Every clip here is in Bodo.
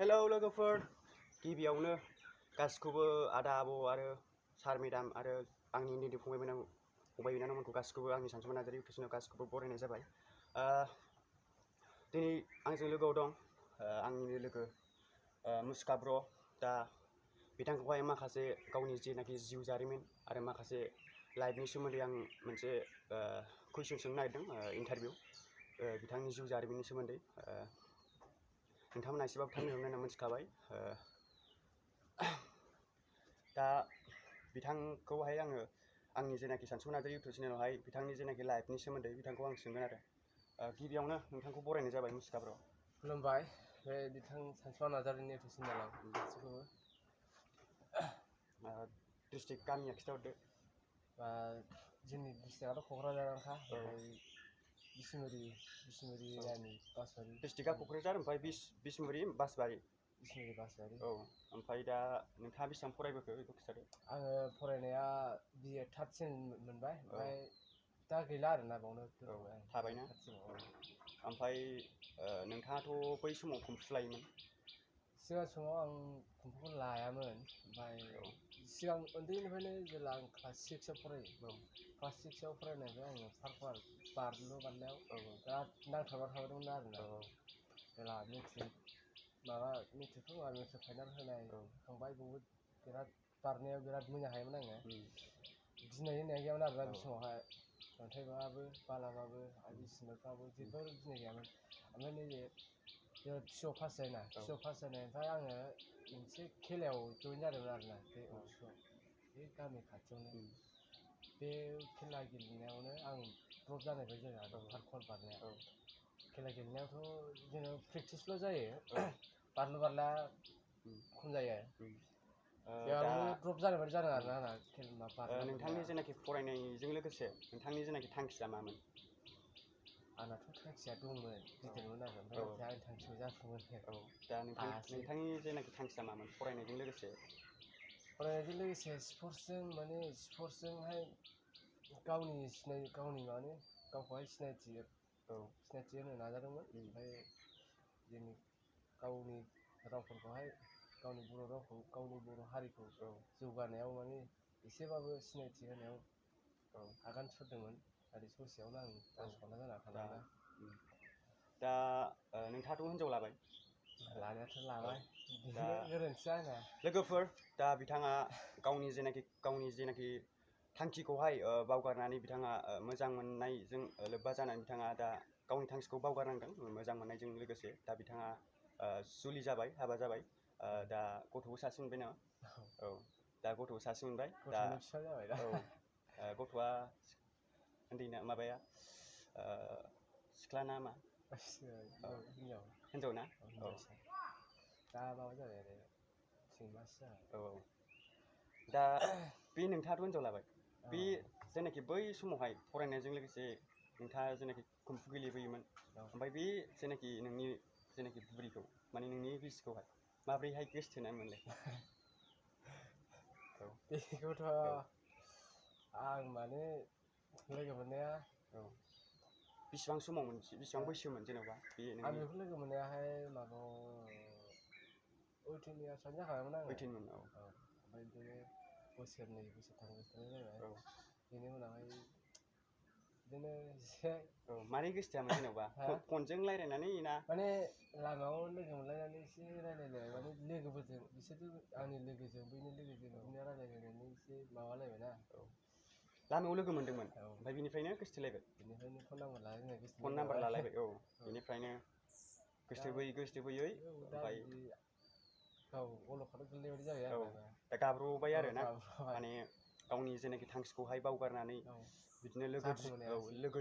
हेलौ लोगोफोर, गिबियावनो गासिखौबो आदा आब' आरो सार मेडाम आरो आंनि उन्दै फंबाय बिनानावमोनखौ गासिखौबो आंनि सानसुमा नार्जारि इउटुब चेनेलाव गासिखौबो बरायनाय जाबाय। दिनै आंजों लोगोआव दं आंनिनो लोगो मुस्का ब्र'। दा बिथांखौहाय माखासे गावनि जेनाखि जिउ जारिमिन आरो माखासे लाइफनि सोमोन्दै आं मोनसे कुइसन सोंनो नागिरदों, इन्टारभिउ बिथांनि जिउ जारिमिननि सोमोन्दै। नोंथांमोना एसेबाबो थाबनो होनना मिथिखाबाय। दा बिथांखौहाय आङो आंनि जेनाखि सानसुमा नार्जारि इउटुब चेनेलावहाय बिथांनि जेनाखि लाइफनि सोमोन्दै बिथांखौ आं सोंगोन आरो। गिबियावनो नोंथांखौ बरायनाय जाबाय मुस्का ब्र'। खुलुमबाय बे बिथां सानसुमा नार्जारिनि इउटुब चेनेलाव गासिखौबो। डिस्ट्रिक्ट गामिया खिन्थाहरदो। जोंनि डिस्ट्रिक्टआथ' क'क्राझारानोखा, ओमफ्राय बिसमुरि एरियानि बासबारि। डिस्ट्रिक्टआ क'क्राझार, ओमफ्राय बिसमुरि बासबारि। बिसमुरि बासबारि। औ, ओमफ्राय दा नोंथाङा बेसेबां फरायबोखो बेखौ खिन्थादो। आङो फरायनाया बिए थार्ड सेम मोनबाय, ओमफ्राय दा गैला आरोना बावनो दोनथ'बाय आं। थाबायना? ओमफ्राय नोंथाङाथ' बै समाव कम्पिउटार लायोमोन? सिगां समाव आं कम्पिउटारखौ लायामोन, ओमफ्राय सिगां उन्दैनिफ्रायनो जेब्ला आं क्लास 6आव फरायो, क्लास 6आव फरायनायनिफ्राय आङो फार्स्ट बारनायाव बिराद नांथाबना थाबोदोंमोन आरोना। जेब्ला मेट्रिक फाइनाल होनाय थांबाय, बावबो बिराद बारनायाव बिराद मोजां हायोमोन आङो। गिनाय होननाया गैयामोन आरोना बे समावहाय। अन्थाइबाबो बालाबाबो आरो सिमेन्टबाबो जेबो गिनाय गैयामोन। ओमफ्राय नैबे पिअ पास जायोना, पिअ पास जानायनिफ्राय आङो मोनसे खेलायाव जइन जादोंमोन आरोना, बे अबसुआव, बे गामि खाथियावनो। बे खेला गेलेनायावनो आं द्रप जानायबाय जादों, पार्कुर बारनाया। खेला गेलेनायावथ' जेनेबा प्रेक्टिसल' जायो, बारलुला खम जायो। बेयावनो द्रप जानाय बायदि जादों आरोना आंना। नोंथांनि जेनाखि फरायनायजों लोगोसे नोंथांनि जेनाखि थांखिया मामोन? आंनाथ' थांखिया दंमोन, गिदिरमोन आरो, ओमफ्य नाथाय आंनि थांखिखौ जाफुंहोनो दा हायासै। नोंथांनि जेनाखि थांखिया मामोन फरायनायजों लोगोसे? फरायनायजों लोगोसे स्पर्ट्सजोंहाय गावखौहाय सिनायथि होनो नाजादोंमोन। ओमफ्राय जोंनि गावनि रावफोरखौहाय, गावनि बर' रावखौ, गावनि बर' हारिखौ जौगानायाव माने एसेबाबो सिनायथि होनायाव आगान सुरदोंमोन। आरो ससेयावनो आं दानस'ना जाना थालांबाय। दा नोंथाङाथ' हिनजाव लाबाय? लानायाथ' लाबाय, बिदिनो गोरोन्थिया आंना। लोगोफोर, दा बिथाङा गावनि जेनाखि थांखिखौहाय बावगारनानै बिथाङा मोजां मोननायजों लोब्बा जानानै बिथाङा दा गावनि थांखिखौ बावगारनांदों मोजां मोननायजों लोगोसे। दा बिथाङा जुलि जाबाय, हाबा जाबाय, दा गथ'बो सासे मोनबाय नामा? औ, दा गथ'बो सासे मोनबाय। गथ'नि बिफा जाबाय दा। गथ'आ उन्दैना माबाया सिख्ला ना मा? हिनजाव ना? दा माबा जाबाय आरो 3 मास जाबाय। दा बे नोंथाङाथ' हिनजाव लाबाय, बे जेनाखि बै समावहाय फरायनायजों लोगोसे नोंथाङा जेनाखि कुम्फु गेलेबोयोमोन, ओमफ्राय बे जेनाखि नोंनि जेनाखि बुरिखौ, माने नोंनि बिसिखौहाय माब्रैहाय गोसोथोनाय मोनलाय? बेखौथ' आं माने लोगो मोननाया बेसेबां समावमोन, बेसेबां बैसोमोन जेनेबा? आं बेखौ लोगो मोननायाहाय माबायाव 18 इयार्सआनो जाखाबायमोन आङो। 18 मोन, ओमफ्राय बिदिनो बोसोरनै बोसोरथाम जाबाय। बेनि उनावहाय बिदिनो एसे मारै गोसोथोआमोन जेनेबा? फनजों रायज्लायनानै ना? माने लामायाव लोगो मोनलायनानै एसे रायज्लायलायबाय, माने लोगोफोरजों, बिसोरथ' आंनि लोगोजों बैनि लोगोजों बिदिनो रायज्लायलायनानै एसे माबालायबायना। लामायाव लोगो मोनदोंमोन, ओमफ्राय बिनिफ्रायनो गोसोथोलायबाय? बेनिफ्रायनो फन नाम्बार लालायनाय, फन नाम्बार लालायबाय, बेनिफ्रायनो गोसोथोबोयै ओमफ्राय अलखदाव गोलैनाय बायदि जाबाय आरो। दा गाब्र'बाय आरो ना, माने गावनि जेनाखि थांखिखौहाय बावगारनानै बिदिनो लोगो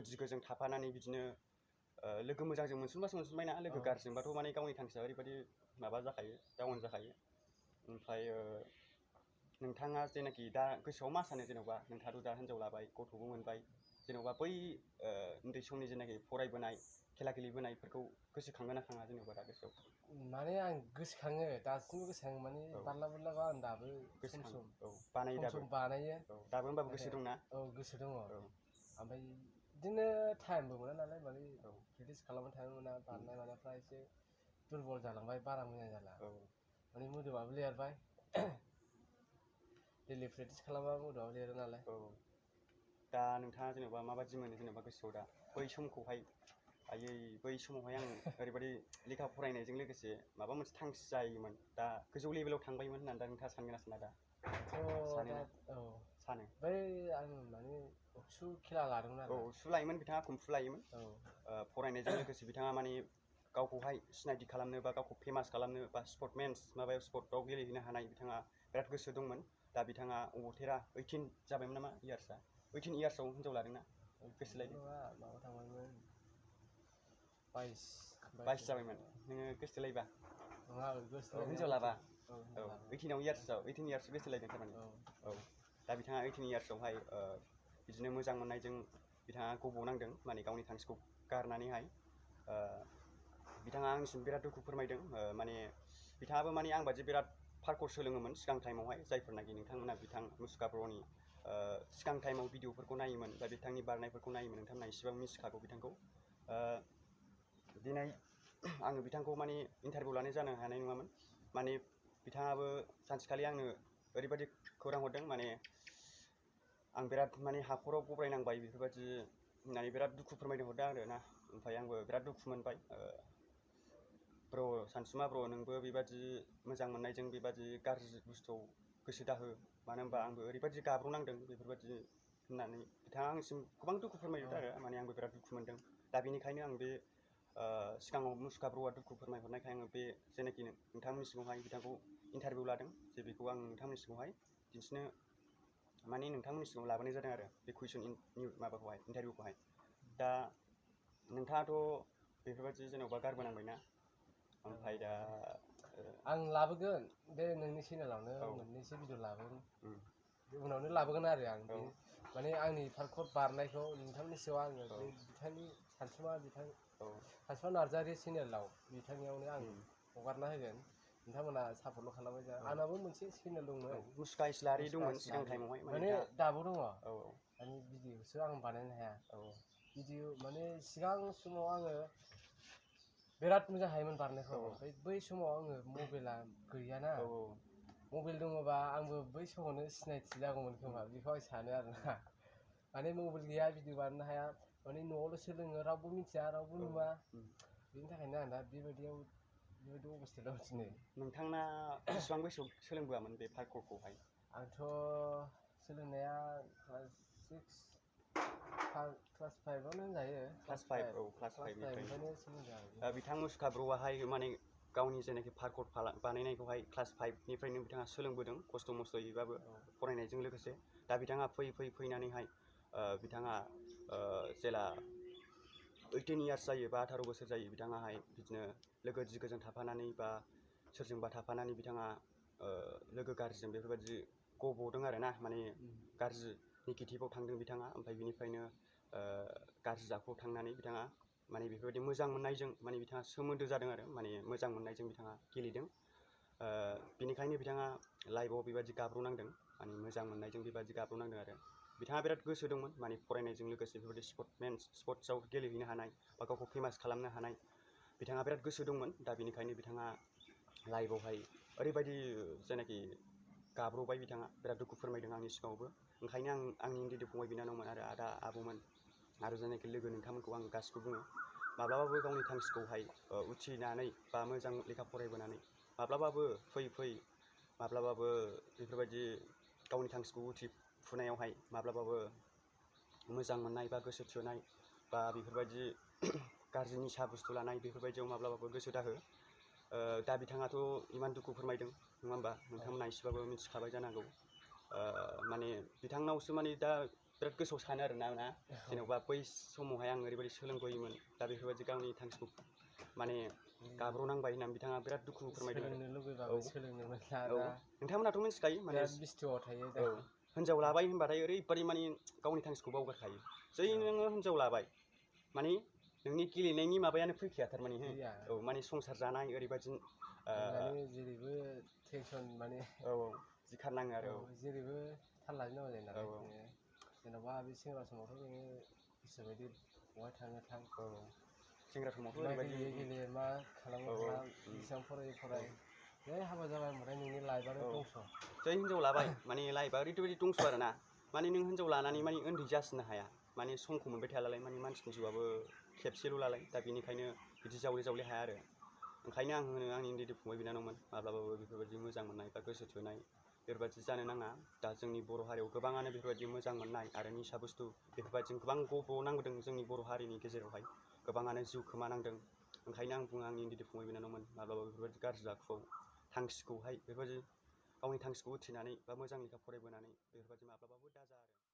दिगोजों थाफानानै बिदिनो लोगो मोजांजों मोनसनबासो मोनसनबायना, लोगो गाज्रिजोंबाथ' माने गावनि थांखिया ओरैबायदि माबा जाखायो, डाउन जाखायो। ओमफ्राय नोंथाङा जेनाखि दा गोसोआव मा सानो जेनेबा? नोंथाङाथ' दा हिनजाव लाबाय, गथ'बो मोनबाय, जेनेबा बै उन्दै समनि जेनाखि फरायबोनाय, खेला गेलेबोनायफोरखौ गोसोखांगोन ना खाङा जेनेबा दा गोसोआव? माने आं गोसोखाङो, दासिमबो गोसोखाङो, माने बारला बुरलाबा आं दाबो सम सम बानायो। दाबो होनबाबो गोसो दंना? औ, गोसो दङ। ओमफ्राय बिदिनो टाइमबो मोना नालाय, माने प्रेक्टिस खालामबाय थानो मोना, बारनाय मानायफ्रा एसे दुरबल जालांबाय बारा मोजां जाला औ माने मोदोमाबो लेरबाय दैलि प्रेक्टिस खालामबा मोदोमाबो लेरो नालाय औ दा नोंथाङा जेनेबा माबादि मोनो जेनेबा गोसोआव दा बै समखौहाय आयै बै समावहाय आं ओरैबायदि लेखा फरायनायजों लोगोसे माबा मोनसे थांखि जायोमोन दा गोजौ लेभेलाव थांबायमोन होननानै दा नोंथाङा सानगोन ना साना दा सानोना सानो बै आं माने उसु खेला लादोंमोन औ आरो उसु लायोमोन बिथाङा कुम्फु लायोमोन औ फरायनायजों लोगोसे बिथाङा माने गावखौहाय सिनायथि खालामनो बा गावखौ फेमास खालामनो बा स्पर्टमेन्स माबायाव स्पर्टआव गेलेहैनो हानाय बिथाङा बिराद गोसो दंमोन दा बिथाङा अबथेरा 18 जाबायमोन नामा इयार्सआ 18 इयार्सआव हिन्जाव लादोंना गोसोलायदों माबा थांबायमोन 22 जाबायमोन नोङो गोसोलायबा नङा हिन्जाव लाबा औ 18 इयार्स गोसोलायदों थारमाने औ दा बिथाङा 18 इयार्सआवहाय बिदिनो मोजां मोननायजों बिथाङा गब'नांदों माने गावनि थांखिखौ गारनानैहाय बिथाङा आंनिसिम बिराद दुखु फोरमायदों माने बिथाङाबो माने आं बादि बिराद पार्कर सोलोङोमोन सिगां टाइमावहाय जायफोरनाखि नोंथांमोना बिथां मुसुखा ब्र'नि सिगां टाइमाव भिडिअफोरखौ नायोमोन बा बिथांनि बारनायफोरखौ नायोमोन नोंथांमोना एसेबां मिथिखागौ बिथांखौ दिनै आङो बिथांखौ माने इन्टारभिउ लानाय जानो हानाय नङामोन माने बिथाङाबो सानसेखालि आंनो ओरैबायदि खौरां हरदों माने आं बिराद माने हाखराव गब्रायनांबाय बेफोरबायदि होननानै बिराद दुखु फोरमायनो हरदों आरो ना ओमफ्राय आंबो बिराद दुखु मोनबाय ब्र सानसुमा ब्र नोंबो बेबायदि मोजां मोननायजों बेबायदि गाज्रि बुस्थुआव गोसो दाहो मानो होनबा आंबो ओरैबायदि गाब्र'नांदों बेफोरबायदि होननानै बिथाङा आंनिसिम गोबां दुखु फोरमायहरदों आरो माने आंबो बिराद दुखु मोनदों दा बेनिखायनो आं बे सिगाङाव मुसुखा ब्र'आ दुखु फोरमायहरनायखाय आङो बे जेनाखि नोंथांमोननि सिगाङावहाय बिथांखौ इन्टारभिउ लादों जे बेखौ आं नोंथांमोननि सिगाङावहाय दिन्थिनो माने नोंथांमोननि सिगाङाव लाबोनाय जादों आरो बे कुइसन माबाखौहाय इन्टारभिउखौहाय दा नोंथाङाथ' बेफोरबायदि जेनेबा गारबोनांबायना ओमफ्राय दा आं लाबोगोन बे नोंनि चेनेलावनो मोननैसो भिडिअ लाबोगोन उनावनो लाबोगोन आरो आं बे माने आंनि पार्कर बारनायखौ नोंथांनि सायाव आङो बे बिथांनि सानसुमा नार्जारि चेनेलाव बिथांनियावनो आं हगारना होगोन नोंथांमोना सापर्टल' खालामबाय जा आंनाबो मोनसे चेनेल दंमोन मुसुखा इस्लारि दंमोन सिगां टाइमावहाय माने दाबो दङ माने भिडिअसो आं बानायनो हाया भिडिअ माने सिगां समाव आङो बिराद मोजां हायोमोन बारनायखौ ओमफ्राय बै समाव आङो मबाइला गैयाना मबाइल दङबा आंबो बै समावनो सिनायथि जागौमोन खोमा बेखौ आं सानो आरोना माने मबाइल गैया भिडिअ बानायनो हाया माने न'आवल' सोलोङो रावबो मिथिया रावबो नुवा बेनि थाखायनो आं दा बेबायदि अबस्थायाव दं दिनै नोंथांना बेसेबां बैसोआव सोलोंबोआमोन बे पार्करखौहाय आंथ' सोलोंनाया क्लास 5आवनो होनजायो क्लास 5 क्लास 5निफ्रायनो सोलोंदों बिथां मुसुखा ब्र'आहाय माने गावनि जेनाखि पार्कर बानायनायखौहाय क्लास 5निफ्रायनो बिथाङा सोलोंबोदों खस्थ' मस्थ'यैबाबो फरायनायजों लोगोसे दा बिथाङा फैनानैहाय बिथाङा जेला 18 इयार्स जायो बा 18 बोसोर जायो बिथाङाहाय बिदिनो लोगो दिगोजों थाफानानै बा सोरजोंबा थाफानानै बिथाङा लोगो गाज्रिजों बेफोरबायदि गब'दों आरो ना माने गाज्रि नेगेटिभआव थांदों बिथाङा ओमफ्राय बिनिफ्रायनो गाज्रि आखुआव थांनानै बिथाङा माने बेफोरबायदि मोजां मोननायजों माने बिथाङा सोमोन्दो जादों आरो माने मोजां मोननायजों बिथाङा गेलेदों बेनिखायनो बिथाङा लाइफआव बेबायदि गाब्र'नांदों माने मोजां मोननायजों बेबायदि गाब्र'नांदों आरो बिथाङा बिराद गोसो दंमोन माने फरायनायजों लोगोसे बेफोरबायदि स्पर्ट्सआव गेलेहैनो हानाय बा गावखौ फेमास खालामनो हानाय बिथाङा बिराद गोसो दंमोन दा बेनिखायनो बिथाङा लाइफआवहाय ओरैबायदि जेनाखि गाब्र'बाय बिथाङा बिराद दुखु फोरमायदों आंनि सिगाङावबो ओंखायनो आंनि उन्दै फंबाय बिनानावमोन आरो आदा आब'मोन आरो जेनाखि लोगो नोंथांमोनखौ आं गासिखौबो बुङो माब्लाबाबो गावनि थांखिखौहाय उथ्रिनानै बा मोजां लेखा फरायबोनानै माब्लाबाबो माब्लाबाबो बेफोरबायदि गावनि थांखिखौ उथ्रिफुनायावहाय माब्लाबाबो मोजां मोननाय बा गोसो थोनाय बा बेफोरबायदि गाज्रि निसा बुस्थु लानाय बेफोरबायदियाव माब्लाबाबो गोसो दाहो दा बिथाङाथ' इमान दुखु फोरमायदों नङा होमबा नोंथांमोना एसेबाबो मिथिखाबाय जानांगौ माने बिथांनावसो माने दा बिराद गोसोआव सानो आरोना जेनेबा बै समावहाय आं ओरैबायदि सोलोंबोयोमोन दा बेफोरबायदि गावनि थांखिखौ माने गाब्र'नांबाय होननानै बिथाङा बिराद दुखु फोरमायदों नोंथांमोनाथ' मिथिखायो माने हिन्जाव लाबाय होनबाथाय ओरैबायदि माने गावनि थांखिखौ बावगारखायो जै नोङो हिन्जाव लाबाय माने नोंनि गेलेनायनि माबायानो फैखाया थारमाने माने संसार जानाय ओरैबायदि जेरैबो टेनसन माने जिखारनाङो आरो जेरैबो थाल लाजोबनांगौ जायो नालाय जेन'बा बे सेंग्रा समावथ' नोङो गोसोबायदि बहाय थाङो थां सेंग्रा समावथ' मा ओरैबायदि गेलेयो गेलेयो मा खालामो औ, मा बेसेबां फराय जै हाबा जाबाय होनबाथाय नोंनि लाइफआनो औ। दंस'। जै हिनजाव लाबाय माने लाइफआ ओरैबायदि दंस' आरो ना माने नों हिनजाव लानानै माने उन्दै जासिननो हाया माने समखौ मोनबाय थायालाय माने मानसिनि जिउआबो खेबसेल' लालाय दा बेनिखायनो बिदि जावले जावले हाया आरो ओंखायनो आं होनो आंनि उन्दै फंबाय बिनानावमोन माब्लाबाबो बेफोरबायदि मोजां मोननाय बा गोसो थोनाय बेफोरबायदि जानो नाङा। दा जोंनि बर' हारियाव गोबाङानो बेफोरबायदि मोजां मोननाय आरो निसा बुस्थु बेफोरबायदिजों गोबां गब'नांबोदों जोंनि बर' हारिनि गेजेरावहाय गोबाङानो जिउ खोमानांदों। ओंखायनो आं बुङो आंनि उन्दै फंबाय बिनानावमोन माब्लाबाबो बेफोरबायदि गाज्रि आखुआव थांखिखौहाय बेफोरबायदि गावनि थांखिखौ उथ्रिनानै बा मोजां लेखा फरायबोनानै बेफोरबायदि माब्लाबाबो दाजा आरो